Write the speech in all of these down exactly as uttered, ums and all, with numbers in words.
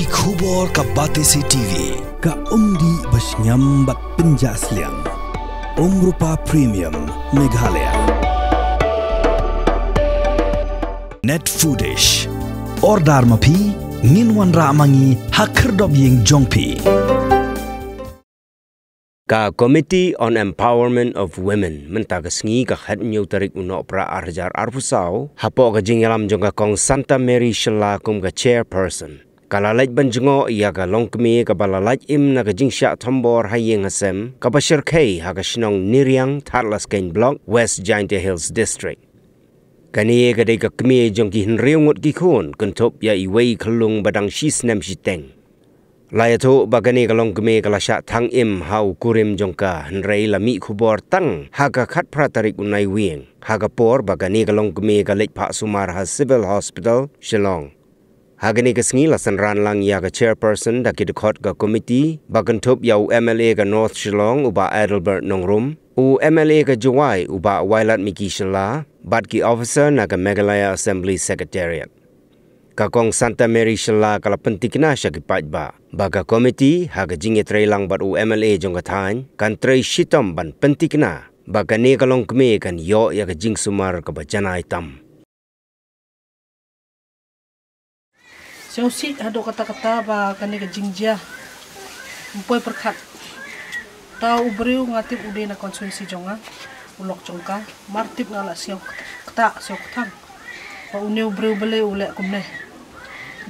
Khubor ka Batesi T V, ka umdih ba shngiam bad pynjah sliang. Umrupa Premium, Meghalaya. Net Foodish. Order ma phi, ngin wanrah ma ngi ha khyrdop ïing jong phi. Ka Committee on Empowerment of Women mynta ka sngi ka khathynñiew tarik u Nohprah ar hajar arphew saw, hapoh ka jingïalam jong ka Kong Santa Mary Shylla kum ka chairperson, ka la leit ban jngoh ïa ka longkmie kaba la lait im na ka jingshah thombor ha ïing ha sem, kaba shyrkhei ha ka shnong Niriang, Thadlaskein Block, West Jaintia Hills District. Kane ka dei ka kmie jong ki hynriew ngut ki khun, kynthup ïa iwei i khyllung ba dang shi snem shiteng. La ïathuh ba kane ka longkmie ka la shah thang im ha u kurim jong ka, hynrei la mih khubor tang ha ka khatphra tarik u Naiwieng, ha ka por ba kane ka longkmie ka leit phah sumar ha Civil Hospital, Shillong. Ha kane ka sngi la synran lang ïa ka chairperson da ki dkhot ka committee, ba kynthup ïa u M L A ka North Shillong, u Bah Adelbert Nongrum, u M L A ka Jowai, u Bah Wailadmiki Shylla, bad ki officer na ka Meghalaya Assembly Secretariat. Ka Kong Santa Mary Shylla ka la pyntikna sha ki paidbah ba ka committee, ha ka jingïatreilang bad u M L A jong ka thaiñ, kan trei shitom ban pyntikna ba kane ka longkmie kan ïoh ïa ka jingsumar kaba janai tam. Sngewsih haduh katta katta ba kane ka jingjia ym poi pyrkhat. Uta u briew nga tip u dei na constituency jong nga, u lok jong ka. Mar tip nga la sngew ktah, sngew kthang ba une u briew balei u leh kumne.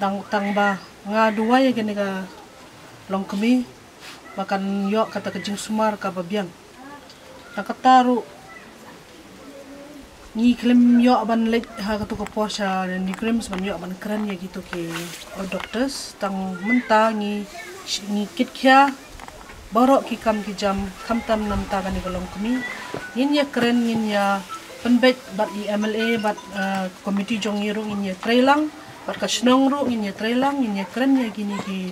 Dang tang ba nga duwai ïa kane ka longkmie ba kan ïoh kata ka jingsumar kaba biang. Tang kata ruh ngi khlem ïoh ban leit ha katu ka por sha NEIGRIHMS ban ïoh ban kren ïa kitu ki, uh, doctors. Tang mynta ngi, ngi kitkhia baroh ki kam ki jam, khamtam namar kane ka longkmie. Ngin ïa kren, ngin ïa pynbeit bad i M L A bad, uh, committee jong ngi ruh ngin ïa treilang. Bad ka shnong ruh ngin ïa treilang, ngin ïa kren ïa kine ki,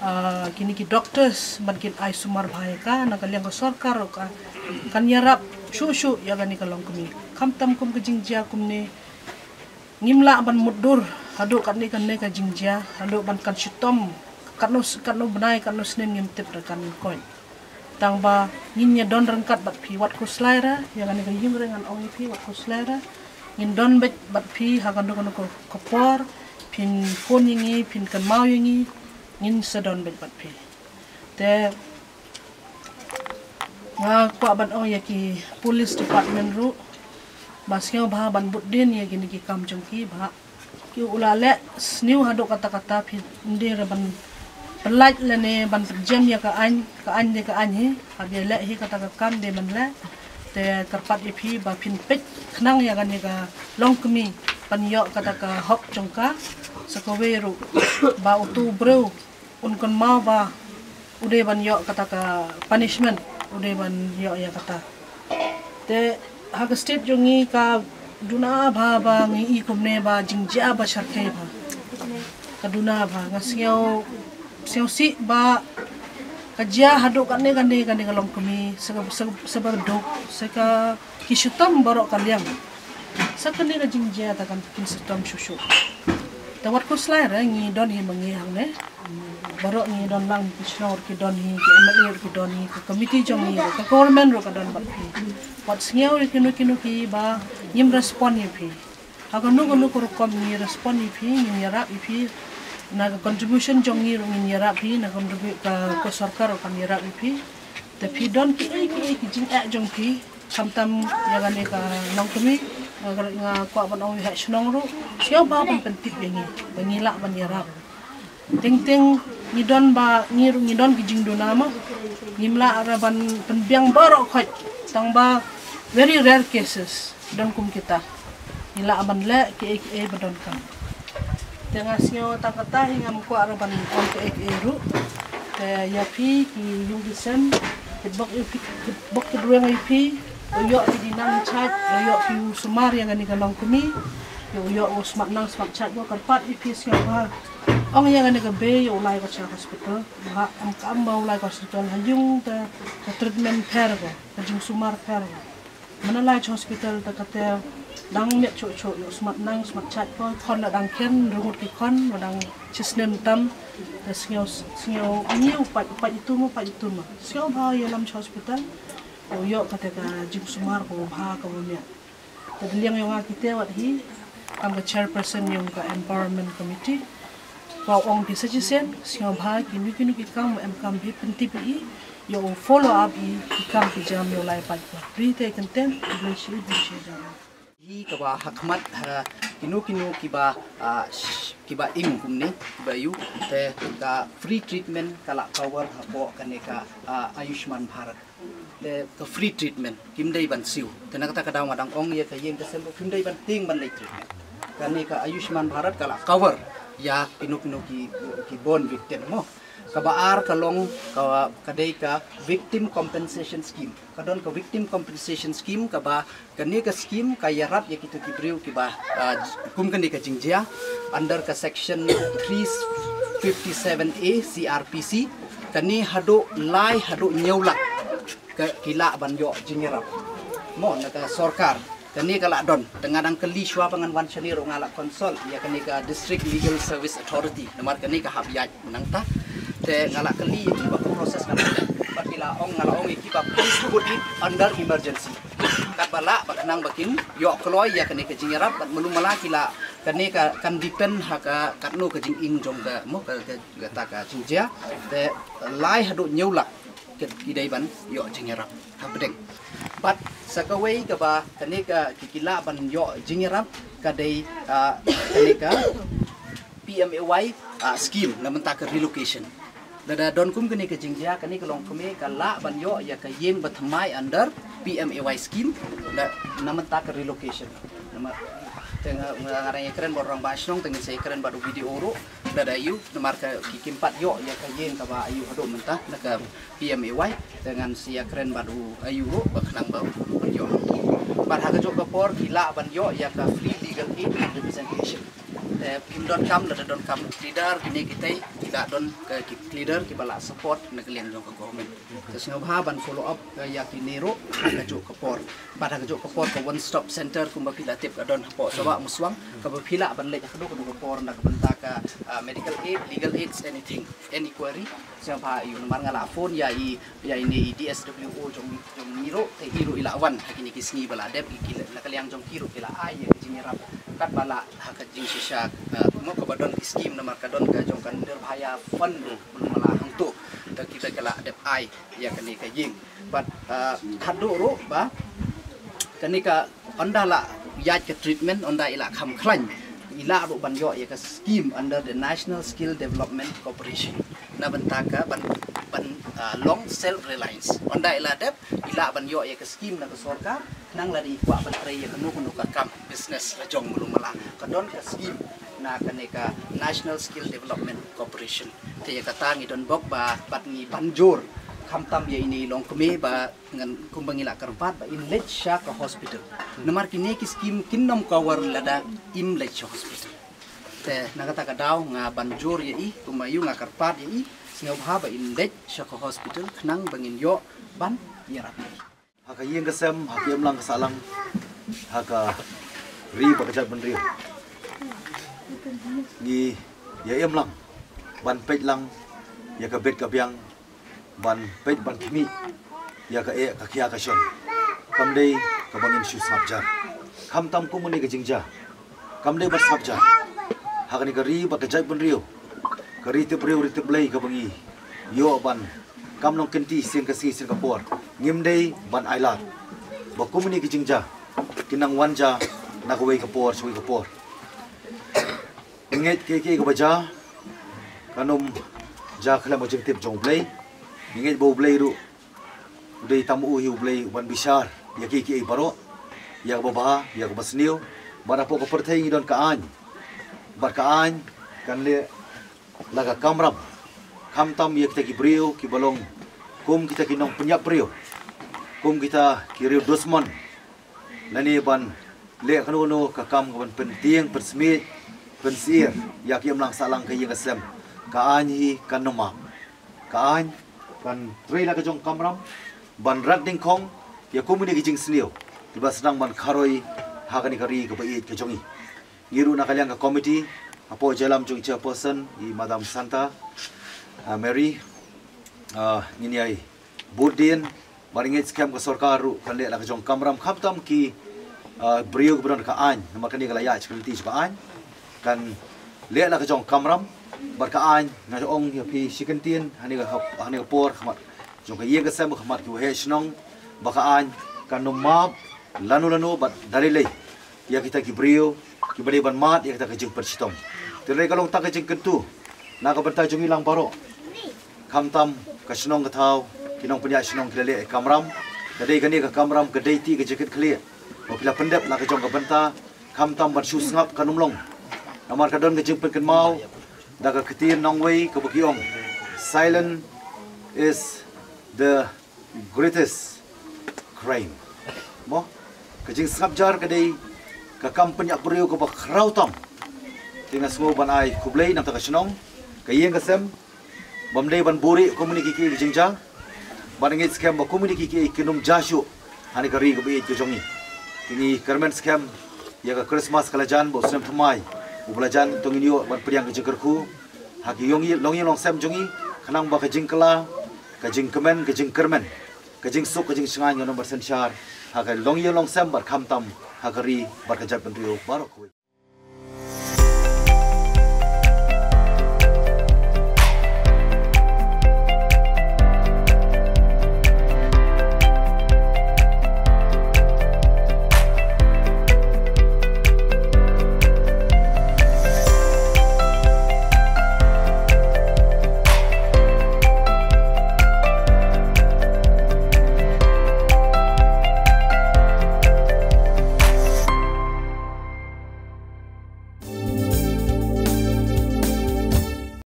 ah, kine ki doctors ban kin ai sumar bha ïa ka, na ka liang ka sorkar ruh ka, kan ïarap shuh shuh ïa kane ka longkmie. Khamtam kum ka jingjia kumne, ngim lah ban mutdur haduh katne katne ka jingjia, haduh ban kan shitom, katno s-, katno bnai, katno snem ngim tip re kan koit. Tang ba ngin ïa don ryngkat bad phi, wat khuslai re, ïa kane ka ïing re ngan ong ïa phi, wat khuslai re. Ngin don beit bad phi ha kano kano ka, ka por, phin phone ïa ngi, phin kynmaw ïa ngi, ngin sa don beit bad phi. Te nga kwah ban ong ïa ki police department ruh, ba sngewbha ban bud dien ïa kine ki kam jong ki, ba ki u la leh sniew haduh katta katta, phi ym dei re ban pynlait lane ban pynjem ïa ka aiñ, ka aiñ dei ka aiñ hi, haba ïaleh hi kata ka kam dei ban leh. Te kyrpad ïa phi ba phin peit khnang ïa kane ka longkmie ban ïoh kata ka hok jong ka, sa kawei ruh ba utu u briew un kynmaw ba u dei ban ïoh kata ka punishment, u dei ban ïoh ïa kata. Te ha ka state jong ngi ka duna bha ba ngi i kumne ba jingjia ba shyrkhei bha. Ka duna bha, nga sngew, sngewsih ba ka jia haduh katne katne kane ka longkmie, sa ka, sa, sa ba duk, sa ka ki shitom baroh ka liang. Sa kane ka jingjia te kan kin shitom shuh shuh. Te wat khuslai re, ngi don hi ma ngi hangne. Baroh ngi don lang, ki shnong ruh ki don hi, ki M L A ruh ki don hi, ka committee jong ngi ruh, ka government ruh ka don bad phi. Wat sngew ïa kino kino ki ba ngim respond ïa phi. Ha kano kano ka rukom ngi respond ïa phi, ngin ïarap ïa phi. Na ka contribution jong ngi ruh ngin ïarap phi, na ka contribu-, ka, ka sorkar ruh kan ïarap ïa phi. Te phi don kiei kiei ki jingeh jong phi, khamtam ïa kane ka longkmie, nga, nga kwah ban ong ïa heh shnong ruh, sngewbha ban pyntip ïa ngi, ba ngi lah ban ïarap. Teng teng ngi don ba, ngi ruh ngi don ki jingduna mo. Ngim lah re ban pynbiang baroh khoit, tang ba very rare cases don kum kita. Ngi lah ban leh kiei kiei ba donkam. Te nga sngew tang kata hi, ngam kwah re ban ong kiei kiei ruh. Te ïa phi ki ïung ki sem, ki bok ïa phi, ki bok ki briew ïa phi, u ïoh phi dei nang in charge, u ïoh phi u sumar ïa kane ka longkmie, ïa u ïoh u smat nang smat charge, u kyrpad ïa phi sngewbha. Ong ïa kane ka bei ïa u Laikotshiap Hospital, ba em kam ba u Laikotshiap Hospital ha ïung te ka treatment pher ko, ka jingsumar pher ko. Mana lai cha hospital ta kate dang miat choh choh ïoh smat nang smat chait ko khon la dang khen rungut ki khon la dang chisnem tam ta sngeo sngeo ngi u pat pat itu mo pat itu mo sngeo bha ïa lam cha hospital. Ko ïoh kate ka jingsumar ko bha ko miat. Ta diliang ïong a kite wat hi kam ka chairperson ïong ka empowerment committee. Ko ong ki sa chisien sngeo bha ki nu ki nu ki kam em kam hi pynti pi i. Ïoh follow up i ki kam ki jam ïoh lai pat ko. Ri te kenten ki blei shi u blei shi jam. Hi kaba ha khmat ha kino kino kiba ah, sh- kiba ing kumne kiba yu te ka free treatment ka la cover hapoh kane ka ah, Ayushman Bharat. Le ka free treatment kim dei ban siew. Te na kata ka daw nga dang ong ïa ka ïing ka sem kim dei ban tieng ban leit treatment. Kane ka Ayushman Bharat ka la cover ïa kino kino ki ki born victim mo. Kaba ar ka long ka ka dei ka victim compensation scheme. Ka don ka victim compensation scheme kaba kane ka scheme ka ïarap ïa kito ki briew kiba ah, kum kane ka jingjia under ka section three fifty-seven A C R P C. Kane haduh lai haduh hynñiew lak ka ki lah ban ïoh jingïarap mo na ka sorkar. Kane ka lah don te nga dang kylli shuwa ba ngan wan shane ruh nga lah consult ïa kane ka District Legal Service Authority namar kane ka hap ïaid nangta. Te nga lah kylli ïa ki ba ka process ka lah ba ki lah ong nga lah ong ïa ki ba please put it under emergency. Kat ba lah ba khnang ba kin ïoh kloi ïa kane ka jingïarap bad malu mala ki lah kane ka kan depend ha ka katno ka jinging jong ka mo ka ka ka ta ka jingjia. Te lai haduh hynñiew lak ki dei ban ïoh jingïarap hapdeng. Bad sa kawei kaba kane ka ki ki lah ban ïoh jingïarap ka dei ah, kane ka P M A Y ah, scheme na mynta ka relocation. Lada don kum kane ka jingjia kane ka long kmie ka lah ban ïoh ïa ka ïing ba thymmai under P M A Y scheme na na mynta ka relocation. Namar te nga nga nga ïa kren bad orang ba shnong te ngin sa ïa kren bad u video ruh. Lada yu namar ka ki kim pat ïoh ïa ka ïing kaba ayu haduh mynta na ka P M A Y te ngan sa ïa kren bad u ayu ruh ba khnang ba u ïoh. Bad ha ka juh ka por ki lah ban ïoh ïa ka free legal aid and representation. Te kim don kam lada don kam pleader kine kitei ki lah don ka ki pleader kiba lah support na ka liang jong ka government. Te sngewbha ban follow up ka ïa kine ruh ha ka juh ka por. Bad ha ka juh ka por ka one stop center kumba phi la tip ka don hapoh Sabah Muswang kaba phi lah ban leit ha ka juh ka por na ka bynta ka ah, medical aid, legal aids, anything, any query. Sngewbha ïa u namar nga la phone ïa i ïa ine i D S W O jong jong ngi ruh te i ruh i la wan ha kine ki sngi ba la dep i ki la na ka liang jong ki ruh ki la ai ïa ka jingïarap kat ba la ha ka jingshisha ah, mo kaba don ki scheme namar ka don ka jong ka Nirbhaya fund ruh ba la hangto. Te kita ka la dep ai ïa kane ka ïing. Bad ah, haduh ruh ba kane ka ynda la ïaid ka treatment ynda i la kham khlaiñ i la ruh ban ïoh ïa ka scheme under the National Skill Development Corporation. Na bynta ka ban ban ah, long self reliance ynda i la dep i la ban ïoh ïa ka scheme na ka sorkar. Nang la dei kwah ban trei ïa kano kano ka kam business la jong mulu mala ka don ka scheme na kane ka National Skill Development Corporation. Te ïa kata ngi don bok ba bad ngi ban jur khamtam ïa ine i long kmie ba ngan kumba ngi la kyrpad ba in leit sha ka hospital. Namar kine ki scheme kin nym cover lada im leit sha hospital. Te na kata ka daw nga ban jur ïa i kumba yu nga kyrpad ïa i sngewbha ba in leit sha ka hospital khnang ba ngin ïoh ban ïarap ïa i. Ha ka ïing ka sem ha ka imlang ka sahlang ha ka ri bad ka jaitbynriew ngi ïa imlang ban peit lang ïa ka bit ka biang ban peit ban khmih ïa ka eh ka khia ka shon. Kam dei kaba ngin shu sngap jar khamtam kum kane ka jingjia. Kam dei ban sngap jar ha kane ka ri bad ka jaitbynriew ka ri tip briew ri tip Blei kaba ngi ïoh ban kam nongkynti sien ka sngi sien ka por. Ngim dei ban ailad ba kum kine ki jingjia ki nang wan jia na kawei ka por sha kawei ka por. Ngi ngeit kiei kiei kaba jia kan ym jia khlem ka jingtip jong U Blei. Ngi ngeit ba U Blei ruh u dei tam u hi U Blei u ban bishar ïa kiei kiei baroh, ïa kaba bha ïa kaba sniew. Bad hapoh ka pyrthei ngi don ka aiñ bad ka aiñ kan leh la ka kamram khamtam ïa kita ki briew kiba long kum kita ki nongpynïap briew, kum kita ki riew dusmon. Lane ban leh kano kano ka kam ka ban pyntieng pynsmiej pynsyier ïa ki imlang sahlang ka ïing ka sem. Ka aiñ hi kan ym map. Ka aiñ kan trei la ka jong kamram ban rat dyngkhong ïa kum kine ki jingsniew. Ba sdang ban kharoi ha kane ka ri kaba ïeit ka jong ngi. Ngi ruh na ka liang ka committee, hapoh jingïalam jong i chairperson, i Madam Santa, ah, Mary, ah, ngin ïai bud dien, bad ngeit skhem ka sorkar ruh kan leh la ka jong kamram khamtam ki, ah, briew kiba don ka aiñ, namar kane ka la ïaid sha ka lynti jong ka aiñ. Kan leh la ka jong kamram, bad ka aiñ, nga ong ïa phi shi kyntien, hane ka hap, hane ka por, khmat jong ka ïing ka sem, khmat ki waheh shnong, ba ka aiñ kan nym map lano lano bad da lei lei ïa kita ki briew kiba dei ban mad ïa kita ka jingpynshitom. Te hynrei ka long tang ka jingkyntu na ka bynta jong ngi lang baroh. Khamtam ka shnong ka thaw, ki nongpynïaid shnong ki la leh kamram. Ka dei kane ka kamram ka dei tang ka jingkitkhlieh ba phi la pyndep la ka jong ka bynta, khamtam ban shu sngap kan ym long. Namar ka don ka jingpynkynmaw da ka ktien nongwei kaba ki ong, "Silence is the greatest crime." Mo, ka jingsngap jar ka dei ka kam pynïap briew kaba khraw tam. Te nga sngew ban ai khublei na ka bynta ka shnong, ka ïing ka sem, bym dei ban buhrieh kumne ki kiei ki jingjia, bad ngeit skhem ba kumne ki kiei kin ym jia shuh ha kane ka ri kaba ïeit ka jong ngi. Te ngi kyrmen skhem ïa ka Christmas ka la jan, bad u snem thymmai uba la jan, to ngin ïoh ban pdiang ka jingkyrkhu ha ki ïong, longïing longsem jong ngi, khnang ba ka jingkylla, ka jingkmen, ka jingkyrmen, ka jingsuk, ka jingshngaiñ, ngan ym ban synshar ha ka longïing longsem bad khamtam ha ka ri bad ka jaitbynriew baroh kawei.